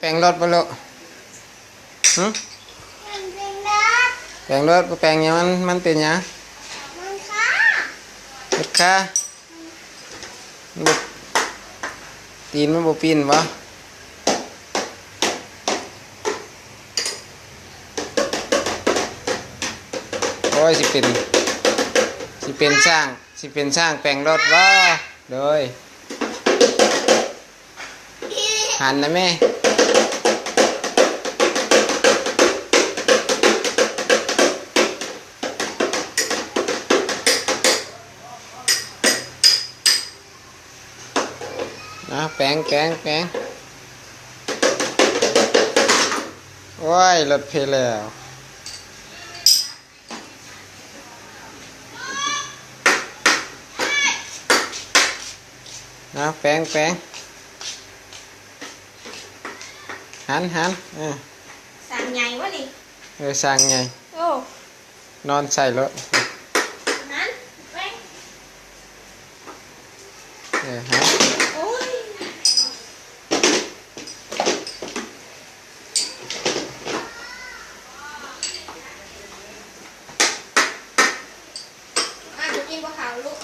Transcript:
ປງລົດບໍ່ລູກ? ຫຶ? ແປງລົດ ບໍ່ແປງຫຍັງ ມັນ ມັນເປັນຫຍັງ? ມັນຄາ ມັນບໍ່ ຕີນມັນບໍ່ປິ່ນບໍ່? ໂອ້ຍ ຊິເປັນ ຊິເປັນຊ່າງ ຊິເປັນຊ່າງແປງລົດບໍ່? ໂດຍ ຫັນນະແມ່. ນະ ແປງ ແປງ ແປງ. ໂອ້ຍ ລົດເພແລ້ວ. ນະ ແປງ ແປງ. ຫັນ ຫັນ ເອີ ຊ່າງໃຫຍ່ວະນີ້. ເອີ ຊ່າງໃຫຍ່. ໂອ້ ນອນໃສ່ໂລດ. ຫັ້ນ ແປງ ເອີ ຫັ້ນ. ໂອ້ຍ ອ່າ ບໍ່ກິນບໍ່ເຂົ້າລູກ.